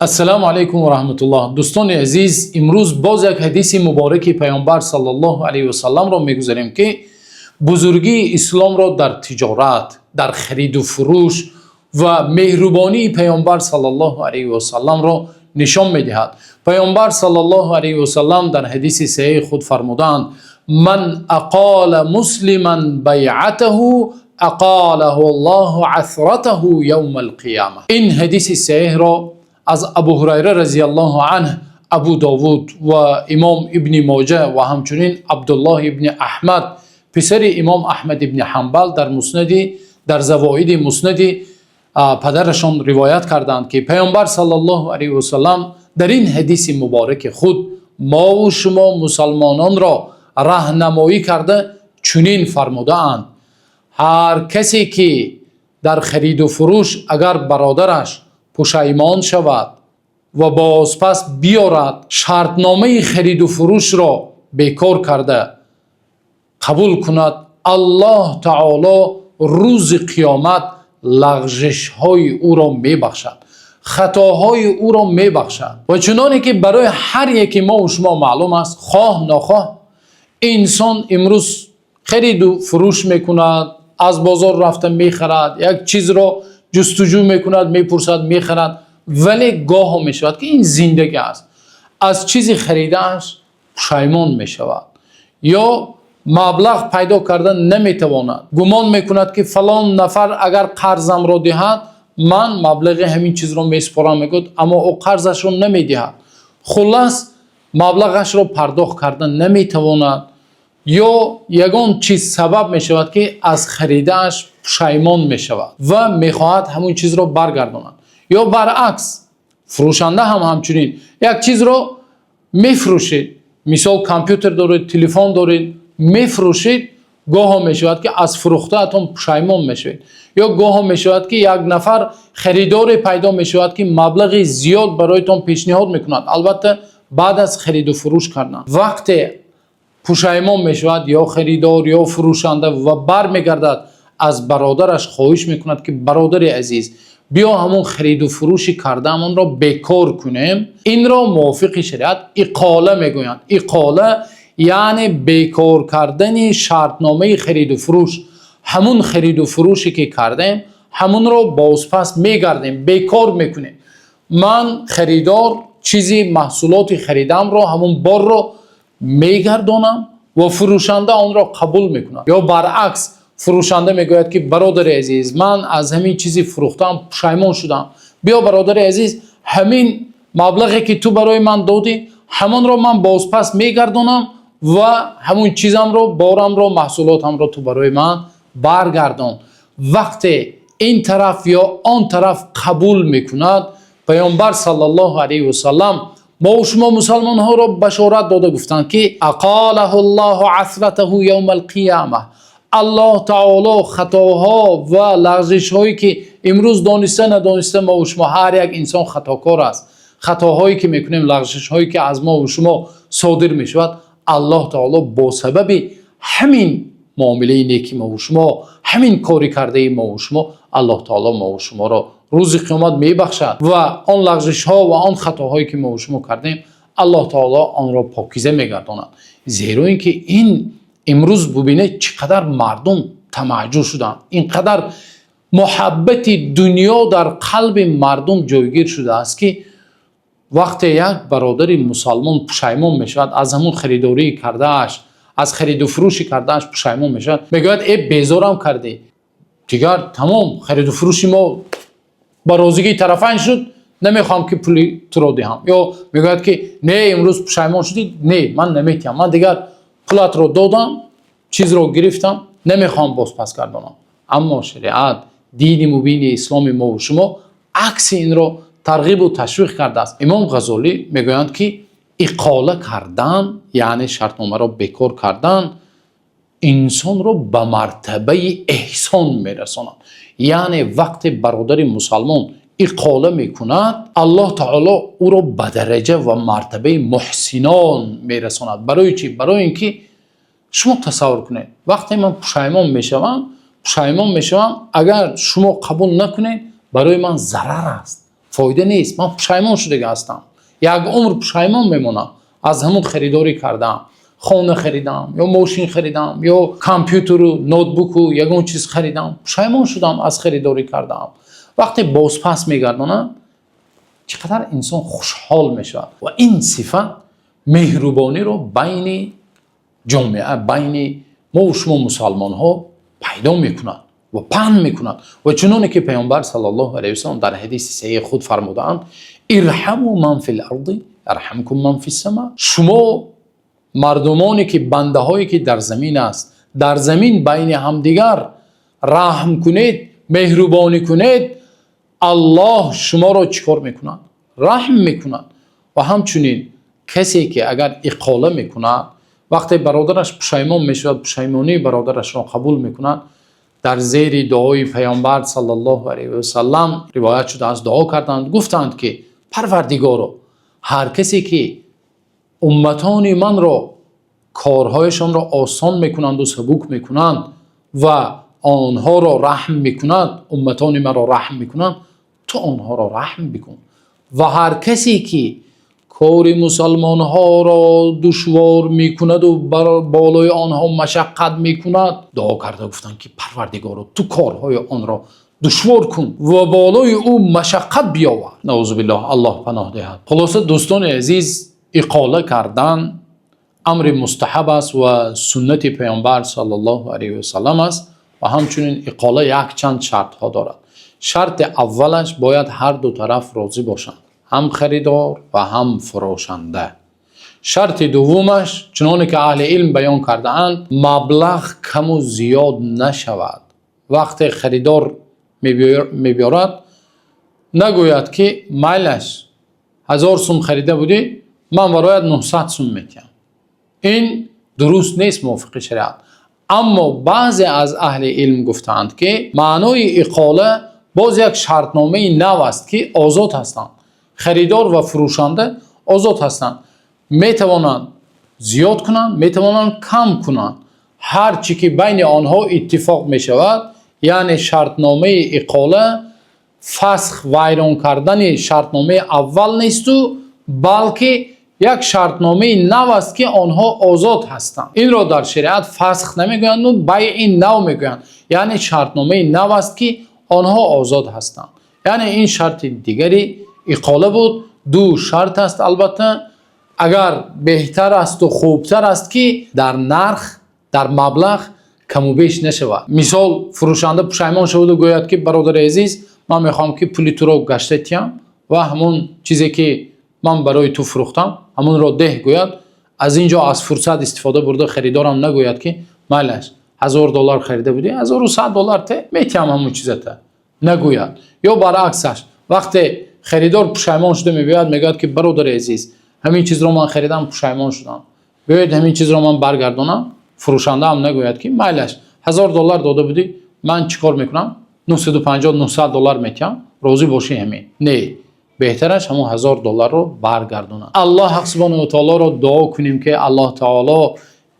Ассалому алайкум ва раҳматуллоҳ. Дӯстони азиз, имрӯз боз як ҳадиси мубораки Паёмбар саллаллоҳу алайҳи васалламро мегузарем, ки бузургии исломро дар тиҷорат, дар хариду фурӯш ва меҳрубонии Паёмбар саллаллоҳу алайҳи васалламро нишон медиҳад. Паёмбар саллаллоҳу алайҳи васаллам дар ҳадиси саҳеҳи худ фармудаанд: «من أقال مسلما بيعته أقاله الله عثرته يوم القيامة». Ин ҳадиси саҳеҳро аз Абу Ҳурайра разияллоҳу анҳу Абу Довуд ва Имом Ибни Моҷа ва ҳамчунин Абдуллоҳ ибни Аҳмад, писари Имом Аҳмад ибни Ҳанбал, дар Муснади, дар Завоиди Муснади падарашон ривоят кардаанд, ки Паёмбар саллаллоҳу алайҳи васаллам дар ин ҳадиси мубораки худ мову шумо мусалмононро раҳнамоӣ карда, чунин фармудаанд: ҳар касе ки дар хариду фурӯш агар бародараш пушаймон шавад ва бозпас биёрад, шартномаи хариду фурӯшро бекор карда қабул кунад, Аллоҳ таоло рӯзи қиёмат лағзишҳои ӯро мебахшад, хатоҳои ӯро мебахшад. Ва чуноне ки барои ҳар яки мо шумо маълум аст, хоҳ нохоҳ инсон имрӯз хариду фурӯш мекунад, аз бозор рафта мехарад, як чизро ҷустуҷӯ мекунад, мепурсад, мехарад. Вале гоҳо мешавад, ки ин зиндагӣ аст, аз чизи харидааш пушаймон мешавад ё маблағ пайдо кардан наметавонад. Гумон мекунад, ки фалон нафар агар қарзамро диҳад, ман маблағи ҳамин чизро месупорам, мегӯяд, аммо ӯ қарзашро намедиҳад. Хуллас, маблағашро пардохт кардан наметавонад ё ягон чиз сабаб мешавад, ки аз харидааш пушаймон мешавад ва мехоҳад ҳамон чизро баргардонад. Ё баръакс, фурӯшанда ҳам ҳамчунин як чизро мефурӯшед, мисол, компютер доред, телефон доред, мефурӯшед. Гоҳо мешавад, ки аз фурӯхтаатон пушаймон мешавед, ё гоҳо мешавад, ки як нафар харидоре пайдо мешавад, ки маблағи зиёд бароятон пешниҳод мекунад, албатта баъд аз хариду фурӯш кардан. Вақте пушаймон мешавад ё харидор, ё фурӯшанда, ва бармегардад, аз бародараш хоҳиш мекунад, ки бародари азиз, биё, ҳамон хариду фурӯши кардаамонро бекор кунем. Инро мувофиқи шариат иқола мегӯянд. Иқола яъне бекор кардани шартномаи хариду фурӯш. Ҳамун хариду фурӯше ки кардем, ҳамунро бозпас мегардем, бекор мекунем. Ман харидор чизи маҳсулоти харидамро, ҳамун борро мегардонам ва фурӯшанда онро қабул мекунад. Ё баръакс, фурӯшанда мегӯяд, ки бародари азиз, ман аз ҳамин чизи фурӯхтаам пушаймон шудам. Биё, бародари азиз, ҳамин маблағе ки ту барои ман додӣ, ҳамонро ман бозпас мегардонам ва ҳамун чизамро, борамро, маҳсулотамро ту барои ман баргардон. Вақте ин тараф ё он тараф қабул мекунад, Паёмбар саллаллоҳу алайҳи васаллам мо шумо мусалмонҳоро башорат дода гуфтанд, ки أقاله الله عثرته يوم القيامة. Аллоҳ таоло хатоҳо ва лағзишҳое ки имрӯз дониста надониста мо шумо, ҳар як инсон хатокор аст, хатоҳое ки мекунем, лағзишҳое ки аз мо шумо содир мешавад, Аллоҳ таоло бо сабаби ҳамин муомилаи неки мову шумо, ҳамин кори кардаи мову шумо, Аллоҳ таоло мову шуморо рӯзи қиёмат мебахшад ва он лағзишҳо ва он хатоҳое ки мову шумо кардем, Аллоҳ таоло онро покиза мегардонад. Зеро ин ки ин имрӯз бубинед, чӣ қадар мардум тамаъҷӯ шуданд, ин қадар муҳаббати дунё дар қалби мардум ҷойгир шудааст, ки вақте як бародари мусалмон пушаймон мешавад аз ҳамун харидории кардааш, аз хариду фурӯши кардааш пушаймон мешавад, мегӯяд: «Э, безорам кардӣ, дигар тамом, хариду фурӯши мо ба розигии тарафайн шуд, намехоҳам, ки пули туро диҳам». Ё мегӯяд, ки не, имрӯз пушаймон шудӣ, не, ман наметиҳам, ман дигар пулатро додам, чизро гирифтам, намехоҳам бозпас гардонам. Аммо шариат, дини мубини исломи мову шумо акси инро тарғибу ташвиқ кардааст. Имом Ғазолӣ мегӯянд, ки иқола кардан, яъне шартномаро бекор кардан, инсонро ба мартабаи эҳсон мерасонад. Яъне вақте бародари мусалмон иқола мекунад, Аллоҳ таоло ӯро ба дараҷа ва мартабаи муҳсинон мерасонад. Барои чӣ? Барои ин ки шумо тасаввур кунед, вақте ман пушаймон мешавам, агар шумо қабул накунед, барои ман зарар аст, фоида нест. Фоида нест, ман пушаймон шудага ҳастам, як умр пушаймон мемонам аз ҳамон харидорӣ кардаам, хона харидам ё мошин харидам ё компютеру ноутбуку ягон чиз харидам, пушаймон шудам аз харидорӣ кардаам. Вақте бозпас мегардонад, чӣ қадар инсон хушҳол мешавад. Ва ин сифат меҳрубониро байни ҷомеа, байни мову шумо мусалмонҳо пайдо мекунад ва паҳн мекунад. Ва чуноне ки Паёмбар саллаллоҳу алайҳи васаллам дар ҳадиси саҳиҳи худ фармудаанд: "ارحموا من في الأرض يرحمكم من في السماء". Шумо мардумоне ки, бандаҳое ки дар замин аст, дар замин байни ҳамдигар раҳм кунед, меҳрубонӣ кунед, Аллоҳ шуморо чӣ кор мекунад? Раҳм мекунад. Ва ҳамчунин касе ки агар иқола мекунад, вақте бародараш пушаймон мешавад, пушаймонии бародарашро қабул мекунад, дар зери дуои Паёмбар саллаллоҳу алайҳи васаллам ривоят шудааст, дуо карданд, гуфтанд ки: "Парвардигоро, ҳар касе ки умматони манро корҳояшонро осон мекунанду сабук мекунанд ва онҳоро раҳм мекунад, умматони маро раҳм мекунанд, ту онҳоро раҳм бикун ва ҳар касе ки кори мусалмонҳоро душвор мекунаду болои онҳо машаққат мекунад", дуо карда гуфтанд ки: "Парвардигоро, ту корҳои онро душвор кун ва болои ӯ машаққат биёвар". Наъузу биллоҳ, Аллоҳ паноҳ диҳад. Хулоса, дӯстони азиз, иқола кардан амри мустаҳаб аст ва суннати Паёмбар саллаллоҳу алайҳи васаллам аст. Ва ҳамчунин иқола якчанд шартҳо дорад. Шарти аввалаш: бояд ҳар ду тараф розӣ бошанд, ҳам харидор ва ҳам фурӯшанда. Шарти дуввумаш, чуноне ки аҳли илм баён кардаанд, маблағ каму зиёд нашавад. Вақте харидор мебиёрад, нагӯяд ки: "Майлаш, 1000 сум харида будӣ, ман барояд 900 сум метиҳам". Ин дуруст нест мувофиқи шариат. Аммо баъзе аз аҳли илм гуфтаанд, ки маънои иқола боз як шартномаи нав аст, ки озод ҳастанд, харидор ва фурӯшанда озод ҳастанд, метавонанд зиёд кунанд, метавонанд кам кунанд, ҳар чӣ ки байни онҳо иттифоқ мешавад. Яъне шартномаи иқола фасх, вайрон кардани шартномаи аввал несту, балки як шартномаи нав аст, ки онҳо озод ҳастанд. Инро дар шариат фасх намегӯянду байъи нав мегӯянд, яъне шартномаи нав аст, ки онҳо озод ҳастанд. Яъне ин шарти дигари иқола буд. Ду шарт аст. Албатта, агар беҳтар асту хубтар аст, ки дар нарх, дар маблағ каму беш нашавад. Мисол, фурӯшанда пушаймон шаваду гӯяд ки: "Бародари азиз, ман мехоҳам, ки пули туро гашта тиҳам ва ҳамон чизе ки ман барои ту фурӯхтам, ҳамонро деҳ", гӯяд. Аз ин ҷо аз фурсат истифода бурда, харидорам нагӯяд ки: "Майлаш, 1000 доллар харида будӣ, 1100 доллар те, метиҳам ҳамон чизата", нагӯяд. Ё баръаксаш, вақте харидор пушаймон шуда мебиёяд, мегӯяд ки: "Бародари азиз, ҳамин чизро ман харидам, пушаймон шудам, биёед, ҳамин чизро ман баргардонам", фурӯшандаам нагӯяд ки: "Майлаш, 1000 доллар дода будӣ, ман чӣ кор мекунам, 950, 900 доллар метиҳам, розӣ бошӣ ҳамин". Не, беҳтараш ҳамон 1000 долларро баргардонад. Аллоҳ ҳақ субҳонаҳу ва таолоро дуо кунем, ки Аллоҳ таоло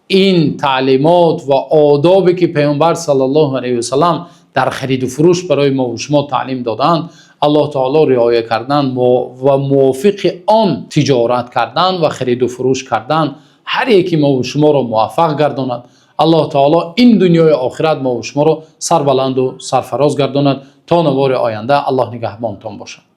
ин таълимот ва одобе ки Паёмбар саллаллоҳу алайҳи васаллам дар хариду фурӯш барои мо шумо таълим додаанд, Аллоҳ таоло риоя кардан ва мувофиқи он тиҷорат кардан ва хариду фурӯш кардан ҳар яки мо шуморо муваффақ гардонад. Аллоҳ таоло ин дунёи охират мо шуморо сарбаланду сарфароз гардонад. То навори оянда, Аллоҳ нигаҳбонтон бошад.